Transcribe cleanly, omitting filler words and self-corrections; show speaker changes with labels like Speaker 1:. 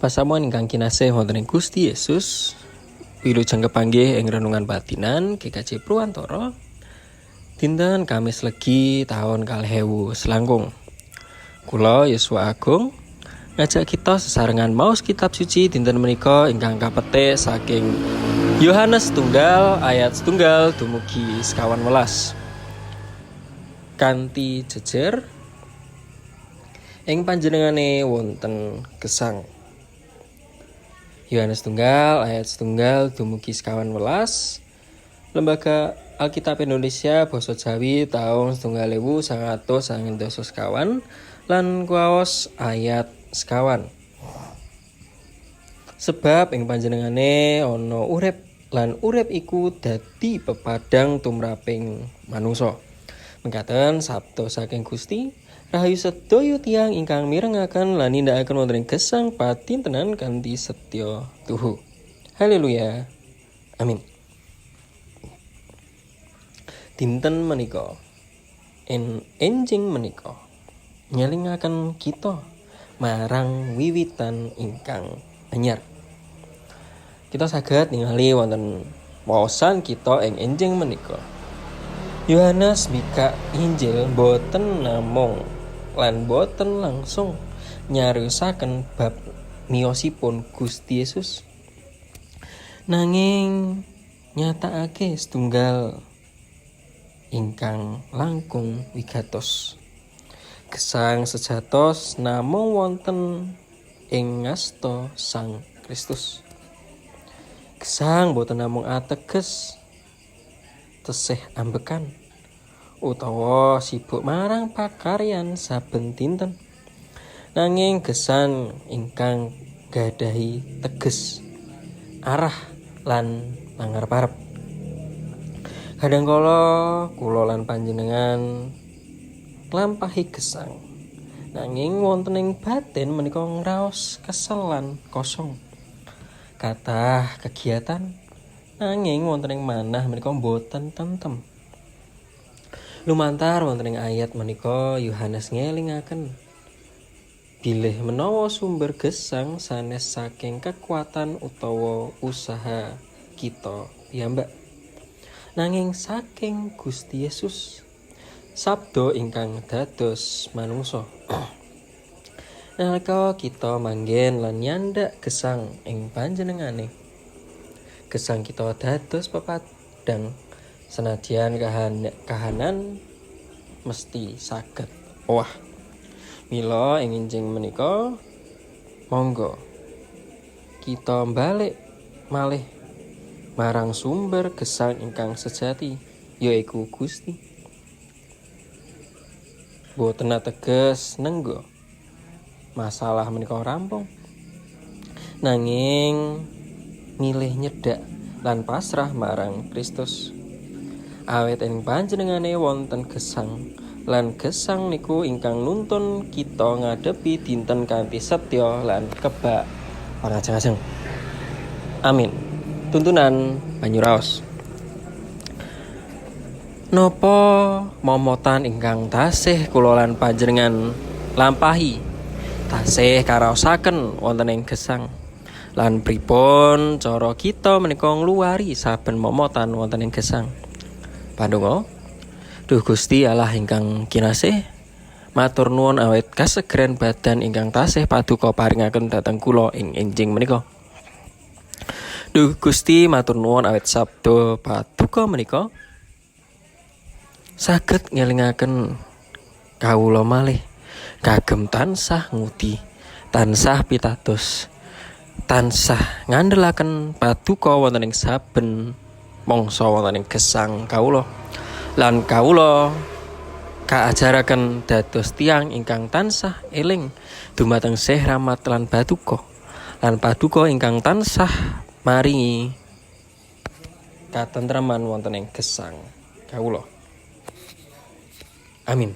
Speaker 1: Pasamuan ingkang kinasih wonten ing Gusti Yesus, wilujeng kepanggih ing renungan batinan GKJ Purwantara. Dinten Kamis Legi taun 2000 selangkung. Kula Yosua Agung ngajak kita sesarengan maos kitab suci dinten menika ingkang kapetik saking Yohanes 1 ayat 1 dumugi 19. Kanthi jejer ing panjenengane wonten gesang. Yohanes 1 ayat 1 dumugi 19, Lembaga Alkitab Indonesia Basa Jawi taun 1994 lan kuwaos ayat 9. Sebab ing panjenengane ana urip lan urip iku dadi pepadang tumraping manungsa. Mekaten sabda saking Gusti. Rahayu sedaya tiyang ingkang mirengaken lan nindakaken wonten ing gesang patintenan kanthi setya tuhu. Haleluya. Amin. Dinten menika, en enjing menika ngelingaken kita marang wiwitan ingkang anyar. Kita saged ningali wonten waosan kita ing enjing menika. Yohanes mbikak Injil boten namung lan boten langsung nyariosaken bab miyosipun Gusti Yesus. Nanging nyatakake setunggal ingkang langkung wigatos. Gesang sejatos namung wonten ing ngasta Sang Kristus. Gesang boten namung ateges tesih ambekan utawa sibuk marang pakaryan saben dinten. Nanging gesang ingkang gadahi teges arah lan pangarep-arep. Kadangkala kula lan panjenengan nglampahi gesang. Nanging wonten ing batin menika ngraos kesel lan kosong. Kathah kegiatan, nanging wonten ing manah menika boten tentem. Lumantar wonten ing ayat menika, Yohanes ngelingaken bilih menawa sumber gesang sanes saking kekuatan utawa usaha kita piyambak. Nanging saking Gusti Yesus, Sabda ingkang dados manungsa. Nalika kita manggen lan nyandak gesang ing panjenengane, gesang kita dados pepadang senadyan kahanan mesti saged owah. Mila ing enjing menika monggo kita balik malih marang sumber gesang ingkang sejati, yaiku Gusti. Boten ateges nenggo masalah menika rampung. Nanging milih nyedak lan pasrah marang Kristus. Awit ing panjenengane wonten gesang lan gesang niku ingkang nuntun kita ngadepi dinten kanthi setya lan kebak pangajeng-ajeng. Amin. Tuntunan banyu raos. Napa momotan ingkang tasih kula lan panjenengan lampahi, tasih karaosaken wonten ing gesang? Lan pripun cara kita menika ngluwari saben momotan wonten ing gesang? Pandonga. Duh Gusti Allah ingkang kinasih, matur nuwun awit kasegeran badan ingkang tasih paduka paringaken dhateng kula ing enjing menika. Duh Gusti, matur nuwun awit sabda paduka menika saged ngelingaken kawula malih kagem tansah ngudi, tansah pitados, tansah ngandelaken paduka wonten ing saben mangsa wonten ing gesang kawula. Lan kawula kaajaraken dados tiyang ingkang tansah eling dumateng Sih Rahmat lan paduka. Lan paduka ingkang tansah maringi katentreman wonten ing gesang kawula. Amin.